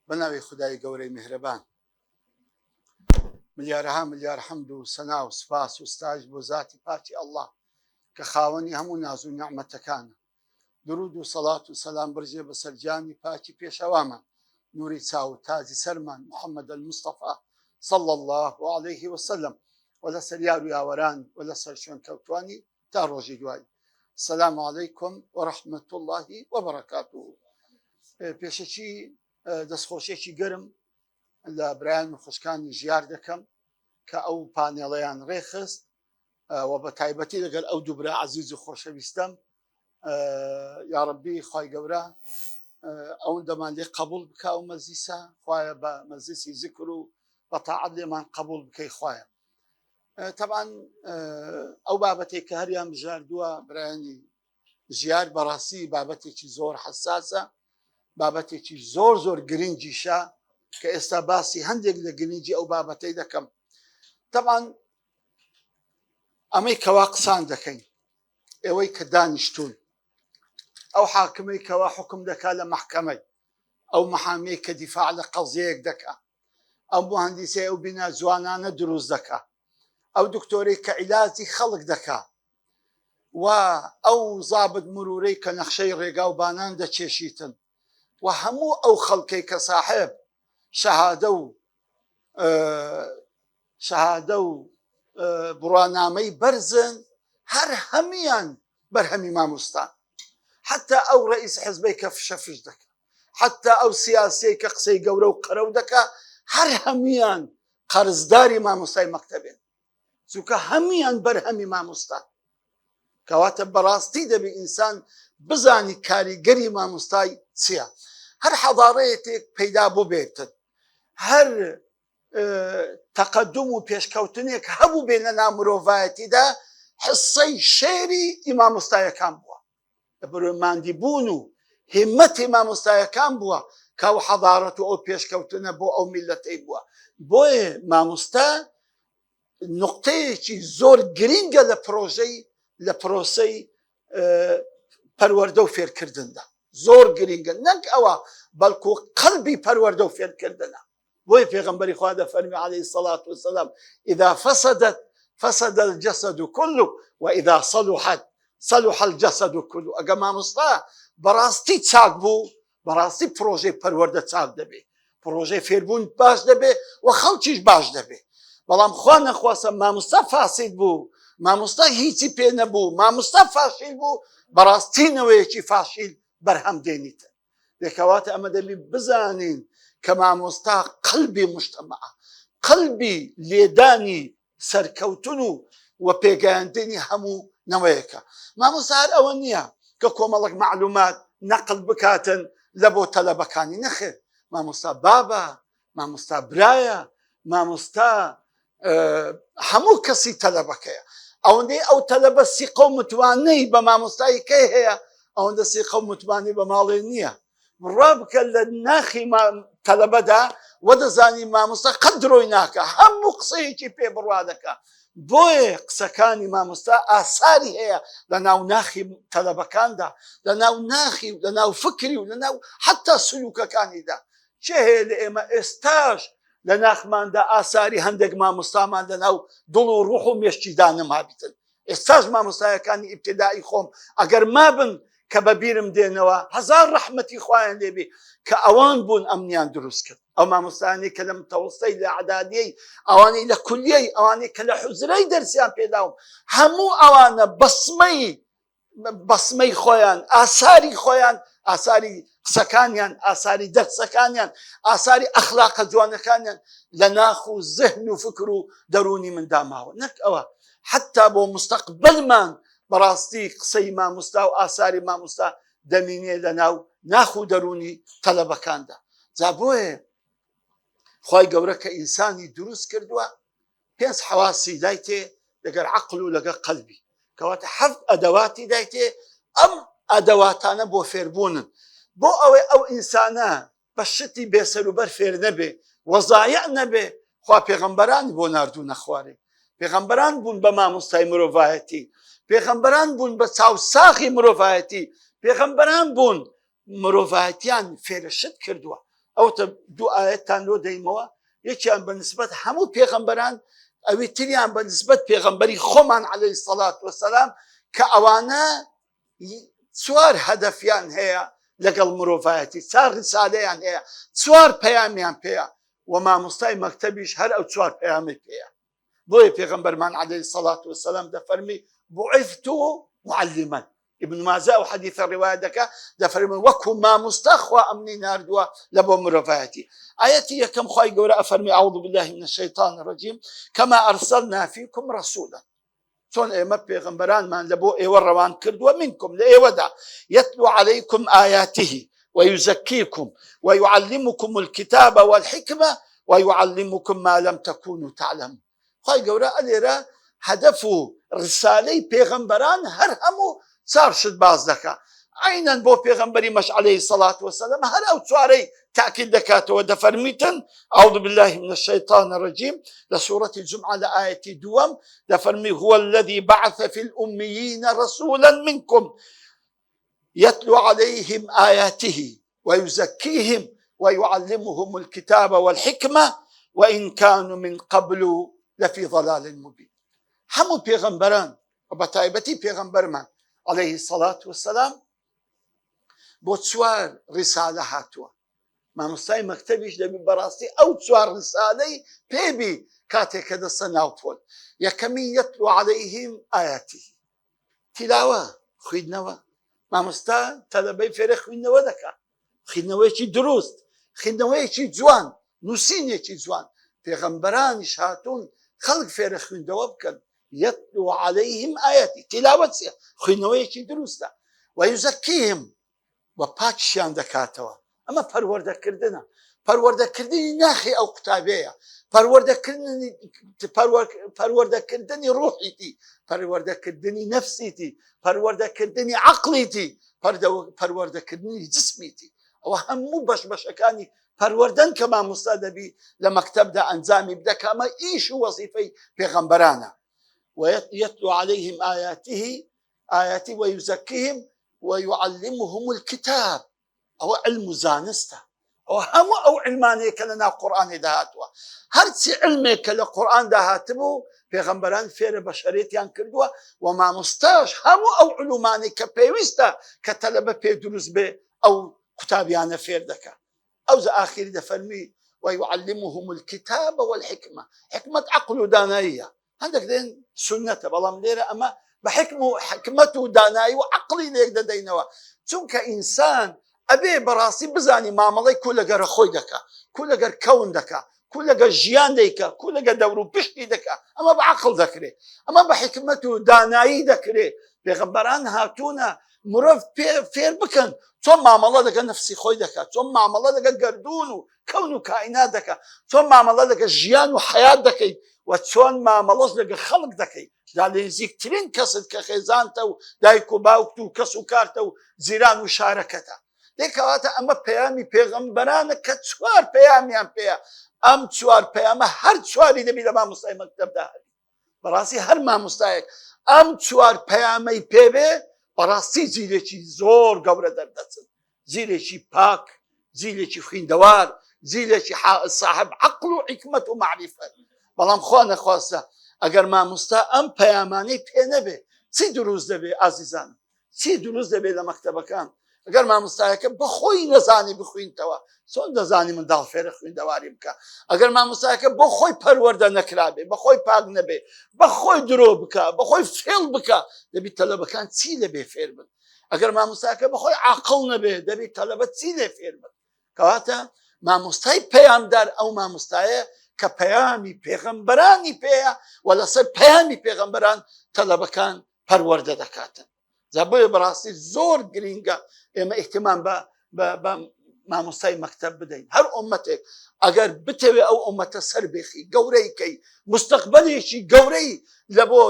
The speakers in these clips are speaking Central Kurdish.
بە ناوی خودای گەورەی میهرەبان. ملیارەها ملیار حەمد و سەنا و سپاس و ستایش بۆ زاتی پاکی ئەڵڵا کە خاوەنی هەموو ناز و نیعمەتەکانە. درود و سەڵات و سەلام بڕژێ بەسەر گیانی پاکی پێشەوامان نوری چاو و تاجی سەرمان محمد المصطفی صلی اللە علیه وسلم و لەسەر یار و یاوەران و لەسەر شوێنکەوتوانی تا ڕۆژی دوایی. السلام علیکم و رحمە اللە و بەرەکاته. پێشەکی دەستخۆشیەکی گەرم لە برایان و خوشکانی ژیار دەکەم کە ئەو پانێڵەیان ڕێکخست و بە تایبەتی لەگەل ئەو دوو برا عەزیز و خۆشەویستەم یاڕەبی خوای گەورە ئەوەندەمان لێ قبول بکە و مەزیسە خوایە بە مەزیسی زکر و بە تاعەت لێمان قبول بکەی خوایە تەبان ئەو بابەتێک کە هەریان بژاردووە برایانی ژیار بەڕاستی بابەتێکی زۆر حساسە بابەتێکی زۆر زۆر گرنگیشە کە ئێستا باسی هەندێک لە گرنگی ئەو بابەتەی دەکەم تەبان ئەمەی کەوا قسان دەکەین ئێوەی کە دانیشتون ئەو حاکمەی کەوا حکم دەکا لە مەحکەمەی ئەو محامیەی کە دیفاع لە قەزیەیەک دەکا ئەو مهندسەی ئەو بینا جوانانە دروست دەکا ئەو دکتۆرەی کە عیلاجی خەڵک دەکا و ئەو زابت مرورەی کە نەخشەی ڕێگا و بانان دەکێشیتن و هەموو ئەو خەڵکەی کە ساحێب شەهادە و شەهادە و بڕوانامەی بەرزن هەر هەموویان بەرهەمی مامۆستان حتا ئەو ڕئیس حزبەی کە فشە فش دەکە حتا ئەو سیاسیەی کە قسەی گەورە و قەرەو دەکا هەر هەموویان قەرزداری مامۆستای مەکتەبێن چونکە هەموویان بەرهەمی مامۆستا کەواتە بەڕاستی دەبی ئینسان بزانی کاریگەری مامۆستای چییە هەر حەضارەیەتێک پەیدا بووبێتن هەر تەقەدوم و پێشکەوتنێک هەبوو بێ لە ناو مرۆڤایەتیدا حسەی شێری ئی مامۆستایەکان بووە لەبەرەوەی ماندی بوون و هیمەتی مامۆستایەکان بووە کە ئەو حەضارەت و ئەو پێشکەوتنە بۆ ئەو میلەتەی بووە بۆیە مامۆستا نقطەیەکی زۆر گرینگە لە پرۆژەی لە پرۆسەی پەروەردە و فێرکردندا زۆر گرینگە نەک ئەوە بەڵکو قەلبی پەروەردە و فێرکردنە بۆیە پێغەمبەری خوا دەفەرمی علیه الصلاة والسلام اذا فسدت فسد الجسد كله واذا صلحت صلح الجسد كله ئەگە مامۆستا بەڕاستی چاک بوو بەڕاستی پرۆژەی پەروەردە چاک دەبێ پرۆژەی فێربوون باش دەبێ و خەڵکیش باش دەبێ بەڵام خوا نەخواستە مامۆستا فاسید بوو مامۆستا هیچی پێ نەبوو مامۆستا فاشیل بوو بەڕاستی نەوەیەکی فاشیل بەرهەم دێنیتن لێکەواتە ئەمە دەبی بزانین کە مامۆستا قەلبی مجتەمەعە قەلبی لێدانی سەرکەوتن و و پێگەیاندنی هەموو نەوەیەکە مامۆستا هەر ئەوە نییە کە کۆمەڵک معلومات نەقل بکاتن لە بۆ تەلەبەکانی نەخێر مامۆستا بابە مامۆستا برایە مامۆستا هەموو کەسی تەلەبەکەیە ئەوەندەی ئەو تەلەبە سیقە و متمانەی بە مامۆستایی کەی هەیە ئەوەندە سیقە و متمانەی بە ماڵێ نییە بڕوا بکە لە ناخی تەلەبەدا وە دەزانی مامۆستا قەت درۆی ناکە هەموو قسەیەکی پێ بڕوا دەکا بۆیە قسەکانی مامۆستا ئاساری هەیە لە ناو ناخی تەلەبەکاندا لە ناو ناخی و لە ناو فکری و لە ناو حتا سلوکەکانیدا کێ هەیە لە ئێمە ئێستاش لە ناخماندا ئاساری هەندێک مامۆستامان لە ناو دڵ و ڕوح و مێشکیدا نەمابیتن ئێستاش مامۆستایەکانی ئیبتدائی خۆم ئەگەر مابن کە بە بیرم دێنەوە هەزار ڕەحمەتی خوایان لێبی کە ئەوان بوون ئەمنیان دروست کرد ئەو مامۆستایانەی کە لە متەوەستەی لە ئەعدادیەی ئەوانەی لە کولیەی ئەوانەی کە لە حوجرەی دەرسیان پێداوم هەموو ئەوانە بەسمەی بەسمەی خۆیان ئاساری خۆیان ئاساری قسەکانیان ئاساری دەرسەکانیان ئاساری ئەخلاقە جوانەکانیان لە ناخ و زهن و فکر و دەروونی مندا ماوە نەک ئەوە حتا بۆ مستەقبلمان بەڕاستی قسەی مامۆستا و ئاساری مامۆستا دەمینێ لە ناو ناخ و دەروونی تەلەبەکاندا جا بۆیە خوای گەورە کە ئینسانی دروست کردووە پێنج حەواسی دایتێ لەگەر عەقل و لەگەر قەلبی کەواتە حەفت ئەدەواتی دایتێ ئەم ئەدەواتانە بۆ فێربوونن بۆ ئەوەی ئەو ئینسانە بە شتی بێسەروبەر فێر نەبێ وەزایع نەبێ خوا پێغەمبەرانی بۆ ناردوونە خوارێ پێغەمبەران بوون بە مامۆستای مرۆڤایەتی پێغەمبەران بوون بە چاوساغی مرۆڤایەتی پێغەمبەران بوون مرۆڤایەتیان فێرە شت کردووە. ئەوتە دوو ئاەتان لۆ دەیمەوە یەکیان بە نسبەت هەموو پێغەمبەران ئەوی تریان بە نسبەت پێغەمبەری خۆمان عەلەیهی سەڵات وەسەلام کە ئەوانە چوار هەدەفیان هەیە لەگەڵ مرۆڤایەتی چوار ڕسالەیان هەیە چوار پەیامیان پێیە و مامۆستای مەکتەبیش هەر ئەو چوار پەیامی پێیە بۆیە پێغەمبەرمان عەلەیهی سەڵات وەسەلام دەفەرمی بعثت معلما ابن ماجە ئەو حەدیثە ڕیوایەت دەکا دەفەرمێ وەکو مامۆستا خوا ئەمنی ناردووە لە بۆ مرۆڤایەتی ئایەتی یەکەم خوای گەورە ئەفەرمی اعوذ بالله من الشیطان الرجیم کما ارسلنا فیکم رسولا چۆن ئێمە پێغەمبەرانمان لە بۆ ئێوە ڕەوان کردووە منکم لە ئێوەدا یتلو علیکم آیاته ويزكيكم ويعلمكم الكتاب والحکمە ويعلمكم ما لم تكونوا تعلمون خوای گەورە ئەلێرە هەدەف و ڕسالەی پێغەمبەران هەر هەموو چار شت باس دەکا عینەن بۆ پێغەمبەری مەش عەلەیهی سەڵات وەسەلام هەر ئەو چوارەی تاکید دەکاتەوە دەفەرمیتن أعوذ بالله من الشيطان الرجيم لە سورة الجمعة لە ئایەتی دووەم دەفەرمی هو الذي بعث في الأميين رسولا منكم يتلو عليهم آياته ويزكيهم ويعلمهم الكتاب والحکمە وإن كانوا من قبل لفی ضلال مبین هەموو پێغەمبەران و بە تایبەتی پێغەمبەرمان علیه الصلاة والسلام بۆ چوار ڕیسالە هاتووە مامۆستای مەکتەبیش دەبی بەڕاستی ئەو چوار ڕسالەی پێبی کاتێک کە دەستە ناو پۆل یەکەمی یەتلو عەلەیهیم ئایاتی تیلاوە خویندنەوە مامۆستا تەلەبەی فێرە خویندنەوە دەکا خویندنەوەیەکی دروست خویندنەوەیەکی جوان نووسینێکی جوان پێغەمبەرانیش هاتوون خەڵک فێرە خویندەوە بکەن یەتلو عەلەیهیم ئایاتی تیلاوە چیە خویندنەوەیەکی دروستە ویزەکیهم و پاکیشیان دەکاتەوە ئەمە پەروەردەکردنە پەروەردەکردنی ناخی ئەو قوتابەیە پەروەردەکردنی پەروەردەکردنی ڕوحیتی پەروەردەکردنی نەفسیتی پەروەردەکردنی عقلیتی پەروەردەکردنی جسمیتی ئەوە هەموو بەش بەشەکانی پەروەردەن کە مامۆستا دەبی لە مەکتەبدا ئەنجامی بدە کە ئەمە ئیش و وەزیفەی پێغەمبەرانە ويتلو عليهم آياته آياته ويزكيهم ويعلمهم الكتاب ئەوە علم و زانستە ئەوە هەموو ئەو علمانەیە کە لە ناو قورئانێدا هاتووە هەرچی علمێک کە لە قورئاندا هاتبوو پێغەمبەران فێرە بەشەرێتیان کردووە و مامۆستاش هەموو ئەو علومانەی کە پێویستە کە تەلەبە پێ دروست بێ ئەو قوتابیانە فێر دەکا ئەوجا ئاخیری دەفەرمی ويعلمهم الكتاب والحکمە حکمت عقل و داناییە هەندێک دێن سونەتە بەڵام لێرە ئەمە بە حکم و حکمت و دانایی و عقلی لێک دەدەینەوە چونکە ئینسان ئەبێ بەڕاستی بزانی مامەڵەی کو لەگەرە خۆی دەکا کو لەگەر کەون دەکا کو لەگەر ژیان دەیکا کو لەگەر دەور و پشتی دەکا ئەمە بە عقل دەکرێ ئەمە بە حکمت و دانایی دەکرێ پێغەمبەران هاتوونە مرۆڤ پێ فێر بکەن چۆن مامەڵە لەگەر نفسی خۆی دەکات چۆن مامەڵە لەگەر گردون و کەون و کائینات دەکات چۆن مامەڵە لەگە ژیان و حیات دەکەیت و چۆن مامەڵەش لەگە خەڵک دەکەیت جا لە نزیکترین کەست کە خێزانتە و دایک و باوکت و کەس و کارتە و جیران و شارەکەتە دەی کەواتە ئەمە پەیامی پێغەمبەرانە کە چوار پەیامیان پێیە ئەم چوار پەیامە هەر چواری دەبی لە مامۆستای مەکتەبدا هەبی بەڕاستی هەر مامۆستایەک ئەم چوار پەیامەی پێبێ بەڕاستی جیلێکی زۆر گەورە دەردەچن جیلێکی پاک جیلێکی خویندەوار جیلێکی ساحب عقل و حکمت و معریفە بەڵام خوا نەخواستە ئەگەر مامۆستا ئەم پەیامانەی پێ نەبێ چی دروست دەبێ ئازیزان چی دروست دەبێت لە مەکتەبەکان ئەگەر مامۆستایەکە بەخۆی نەزانی بخوینتەوە چۆن دەزانی منداڵ فێرە خوێندەواری بکە ئەگەر مامۆستایەکە بۆ خۆی پەروەردە نەکرابێ بەخۆی پاک نەبێ بەخۆی درۆ بکە بەخۆی فێڵ بکە دەبی تەلەبەکان چی لەبێ فێر بن ئەگەر مامۆستاکە بەخۆی عاقڵ نەبێ دەبی تەلەبە چی لێ فێر بن کەواتە مامۆستای پەیامدار ئەو مامۆستایە کە پەیامی پێغەمبەرانی پێیە و لەسەر پەیامی پێغەمبەران تەلەبەکان پەروەردە دەکاتن جا بۆیە بەڕاستی زۆر گرینگە ئێمە ئیهتیمام بە بە مامۆستای مەکتەب بدەین هەر ئۆمەتێک ئەگەر بتەوێ ئەو ئۆمەتە سەر بێخی گەورەی کەی مستەقبلێکی گەورەی لە بۆ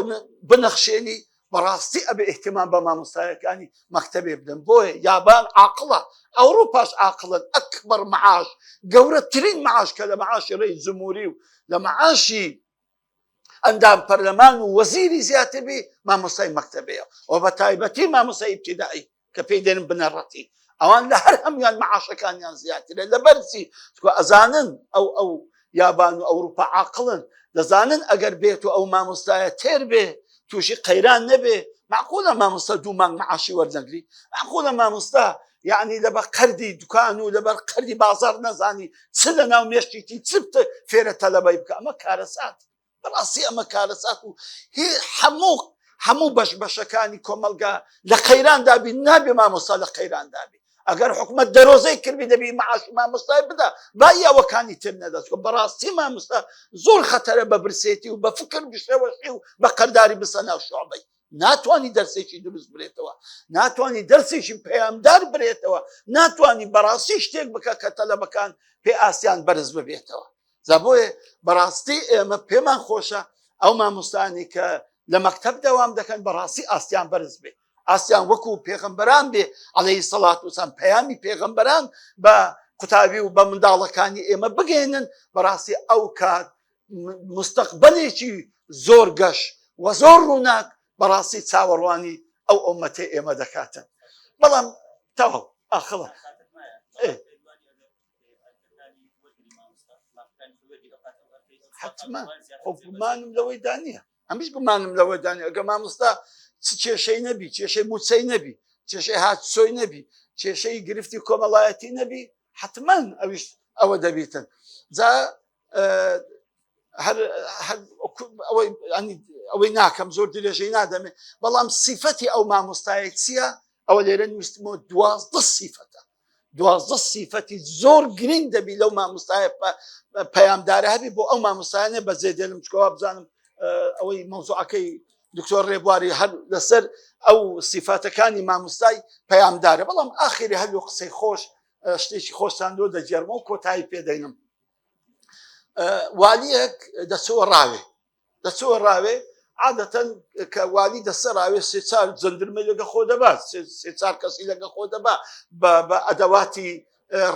بنەخشێنی بەڕاستی ئەبێ ئیهتیمام بە مامۆستایەکانی مەکتەبێ بدەن بۆیە یابان عاقڵە ئەوروپاش عاقڵن ئەکبەر معاش گەورەترین معاش کە لە معاشی ڕێی جمهوری و لە معاشی ئەندام پەرلەمان و وەزیری زیاتر بی مامۆستای مەکتەبەیە و بە تایبەتی مامۆستای ئیبتیدائی کە پێی دەنم بنەڕەتی. ئەوان لە هەر هەمویان معاشەکانیان زیاترە لەبەر چی؟ چکە ئەزانن ئەو ئەو یابان و ئەوروپا عاقڵن دەزانن ئەگەر بێت و ئەو مامۆستایە تێر بێ تووشی قەیران نەبێ معقولە مامۆستا دوو مانگ معاشی وەرنەگری معقولە مامۆستا یعنی لەبەر قەردی دوکان و لەبەر قەردی بازار نەزانی چ لە ناو مێشکێکی چ فێرە تەلەبەی بکە ئەمە کارەسات بەڕاستی ئەمە کارەسات و هی هەموو هەموو بەش بەشەکانی کۆمەلگا لە قەیران دابی نابێ مامۆستا لە قەیران دابی ئەگەر حکومت دەرۆزەی کردبی دەبی معاش مامۆستای بدا با ئەوەکانی تر نەدەست بەڕاستی مامۆستا زۆر خەتەرە بە برسێتی و بە فکر بشێوەشی و بە قەرداری بسە ناو شعبەی ناتوانانی دەرسێکی دروست برێتەوە ناتوانانی دەرسێکی پەیامدار برێتەوە ناتوانانی بەڕاستی شتێک بکە کە تەلەبەکان پێ ئاسیان بەرز ببێتەوە جا بۆیە بەڕاستی ئێمە پێمان خۆشە ئەو مامۆستانی کە لە مەکتەب دەوام دەکەن بەڕاستی ئاستیان بەرز بێ ئاستیان وەکو پێغەمبەران بێ عەلەیهی سەڵات وسلام پەیامی پێغەمبەران بە قوتابی و بە منداڵەکانی ئێمە بگەێنن بەڕاستی ئەو کات مستەقبلێکی زۆر گەش و زۆر ڕووناک بەڕاستی چاوەڕوانی ئەو ئۆمەتەی ئێمە دەکاتن بەڵام تەواو ئاخڵە حتمما خۆ گومانم لەوەیدا نییە ئەمیش گومانم لەوەدا نییە ئەگە مامۆستا چ کێشەی نەبی کێشەی موچەی نەبی کێشەی هاتچۆی نەبی کێشەی گرفتی کۆمەڵایەتی نەبی حتمما ئەویش ئەوە دەبیتن جا هەر ئەوەی ئەوەی ناکەم زۆر درێژەی نادەمێ بەڵام سیفەتی ئەو مامۆستایە چییە ئەوە لێرە نووسمەوە 12 سیفەتە 12 سیفەتی زۆر گرنگ دەبی لەو مامۆستایە پەیامدارە هەبی بۆ ئەو مامۆستایانە بەجێ دێنم چکەوە بزانم ئەوەی مەوزوعەکەی دکتۆر ڕێبواری هەر لەسەر ئەو سیفاتەکانی مامۆستای پەیامدارە بەڵام ئاخری هەر قسەی خۆش شتێکی خۆشتان لۆ دەگێڕمەوە کۆتایی پێدەینم والیەک دەچەوە ڕاوێ دەچەوە ڕاوێ عادەتەن کە والی دەسە ڕاوێ سێ چار جەندرمەی لەگە خۆ دەبا سێ چار کەسی لەگە خۆ دەبا بە ئەدەواتی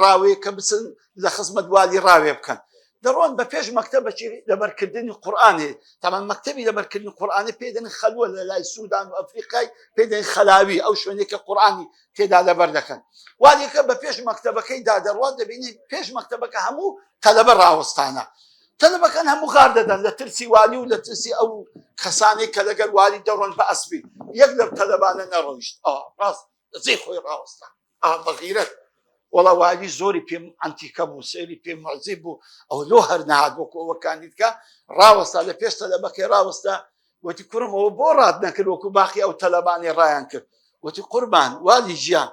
ڕاوێ کە بچن لە خزمەت والی ڕاوێ بکەن دەڕۆن بە پێش مەکتەبەکی لەبەرکردنی قورآانێ تەمان مەکتەبی لەبەرکردنی قورآانی پێدەن خەلوە لە لای سوودان و ئەفریقای پێدەن خەلاوی ئەو شوێنێک کە قورآانی تێدا لەبەر دەکەن والیەکە بە پێش مەکتەبەکەی دا دەڕوات دەبینی پێش مەکتەبەکە هەموو تەلەبە ڕاوەستانە تەلەبەکان هەموو غار دەدەن لە ترسی والی و لە ترسی ئەو کەسانەی کە لەگەر والی دەڕۆن بە ئەسپی یەک لەو تەلەبانە نەڕۆیشت ئا ڕاست زی خۆی ڕاوەستا ئا بەغیرەت وەڵا والی زۆری پێم ئەنتیکە بوو سەیری پێ معزی بوو ئەو لۆ هەر نەهات وەکو ئەوەکانی دیکە ڕاوەستا لە پێش تەلەبەکەی ڕاوەستا وتی کوڕم ئەوە بۆ ڕات نەکرد وەکو باقی ئەو تەلەبانەی ڕایان کرد وتی قوربان والی گیان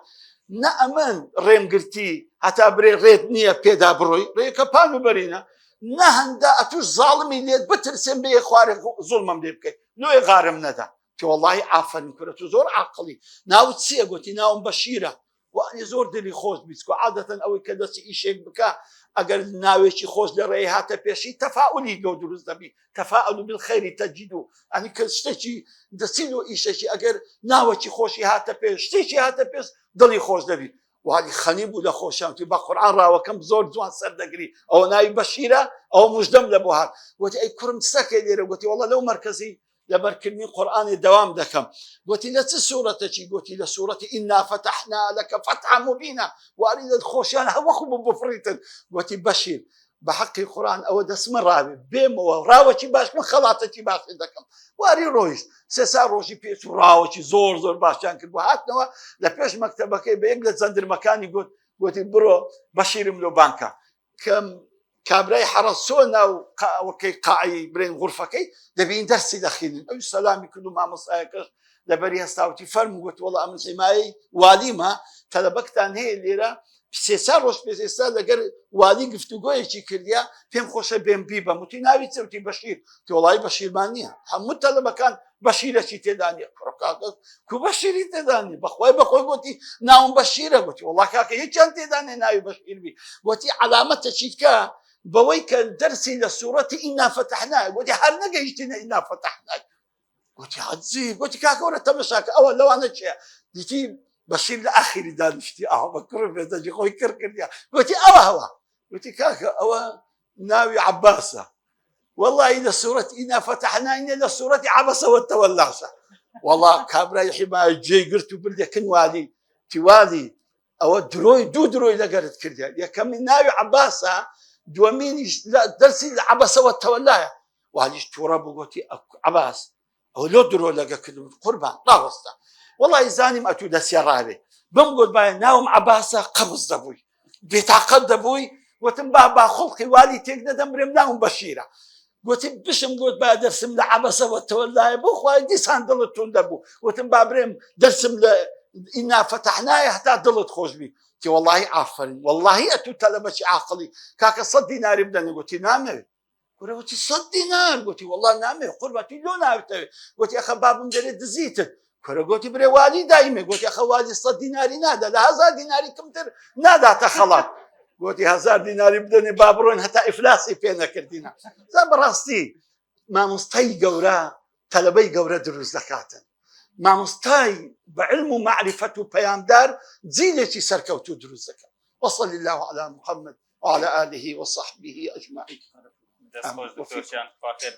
نە ئەمن ڕێم گرتی هەتا برێ ڕێت نییە پێدا بڕۆی ڕێکە پان و بەرینە نە هەندە ئەتوش زاڵمی لێت بترسێن بێ خوارێ زوڵمم لێ بکەیت لۆیە غارم نەدا تێ وەڵاهی ئافەرین کورە تۆ زۆر عاقڵی ناوت چییە گوتی ناوم بەشیرە وانی زۆر دلی خۆش بیت کو عادەتەن ئەوەی کە دەستی ئیشێک بکە ئەگەر ناوێکی خۆش لە ڕێی هاتە پێشی تەفاولی لۆ دروست دەبی تەفاعل بالخير تجد ئەنی کە شتێکی دەستی لۆ ئیشێکی ئەگەر ناوەکی خۆشی هاتە پێش شتێکی هاتە پێش دڵی خۆش دەبی والی خەنی بوو لە خۆشیان وتی بە قورئان ڕاوەکەم زۆر جوان سەر دەگری ئەوە ناوی بەشیرە ئەوە مژدەم لە بۆ هات وتی ئەی کوڕم چ دەکەی لێرە گوتی وەڵا لەو مەرکەزی لەبەرکردنی قورئانی دەوام دەکەم گوتی لە چ سوورەتەکی گوتی لە سوورەتی إنا فتحنا لك فتحا مبينا واری لە خۆشیان هەوەخو بوو بفڕیتن گوتی بەشیر بە حەقی قورئان ئەوە دەستمە ڕاوێ بێمەوە ڕاوەکی باش من خەڵاتەکی باشی دەکەم واری ڕۆیشت سێ سا ڕۆژی پێش ڕاوەکی زۆر زۆر باشیان کرد و هاتنەوە لە پێش مەکتەبەکەی بە یەک لە جەندرمەکانی گوت گوتی بڕۆ بەشیرم لۆ بانکە کە کابرای حەڕەس چۆ ناو قاوەکەی قاعی برێن غورفەکەی دەبین دەرسی دەخینن ئەوی سەلامی کرد و مامۆستایەکەش لەبەری هەستاوتی فەرموو گوت وەڵا ئەمن حیمایەی والیمە تەلەبەکتان هەیە لێرە سێ چار ڕۆژ پێش ئێستا لەگەر والی گفتوگۆیەکی کردیا پێم خۆشە بێم بیبەم وتی ناوی چیە وتی بەشیر تۆڵای بەشیرمان نییە هەموو تەلەبەکان بەشیرەکی تێدا نییە کوڕە کاکە کو بەشیری تێدا نییە بەخوای بەخۆی گوتی ناوم بەشیرە گوتی وەڵا کاکە هیچیان تێدا نییە ناوی بەشیر بی گوتی عەلامەتەکی کە بەوەی کە دەرسی لە سوورەتی ئینا فەتحنا گوتی هەر نەگەیشتینە ئینا فەتحنا گوتی حەجی گوتی کاکە وەرە تەمەشاکە ئەوە لەوانە چیە دیتی بەشیر لە ئاخیری دانیشتی ئاوا بە کوڕ بێزەجی خۆی کڕ کردیا گوتی ئەوە هەوا گوتی کاکە ئەوە ناوی عەباسە والله لە سوورەت ئینا فەتحنا لە سوورەتی عەبەسە وەتەوەلاشە والله کابرای حیمایە جێی گرت و بردێکن والی تیوالی. ئەوە درۆی دوو درۆی لەگەرت کردە یەکەمی ناوی عباسە دووەمینیش دەرسی لە عبەسەوە تەوەلایە والیش تووڕە بوو گوتی عباس ئەوە لۆ درۆ لەگە کردم قوربان ڕاوەستە وەڵی زانیم ئەتوو دەسێ ڕاوێ بم گوت باە ناوم عباسە قەبز دەبووی بێتاقەت دەبووی وتم با با خوڵقی والی تێک نەدەم برێم ناوم بەشیرە گوتی بشم گوت با دەرسم لە عەبەسەوە تەوەلایە بۆ خوای دیسان دڵت توند دەبوو وتم با برێم دەرسم لە ئینا فەتحنایە هەتا دڵت خۆش بی تی وەڵاهی ئافەرین وەڵاهی ئەتوو تەلەبەکی عاقڵی کاکە سەد دیناری بدەنێ گوتی نامەوێ کورە وتی سەد دینار گوتی وەڵا نامەوێ قورباتی لۆ ناوتەوێ گوتی ئەخە بابم دەرێ دزیتت کورە گوتی برێ والی دایمێ گوتی ئەخە والی سەد دیناری نادا لە هەزار دیناری کەمتر ناداتە خەڵات گوتی هەزار دیناری بدەنێ با بڕۆین هەتا ئیفلاسی پێ نەکردینە جا بەڕاستی مامۆستای گەورە تەلەبەی گەورە دروست دەکاتن مامۆستای بە علم و معرفەت و پەیامدار جیلێکی سەرکەوتوو دروست دەکات وصل الله على محمد وعلى آله وصحبه أجمعين دەست خۆش دکتۆر گیان خوا خێر.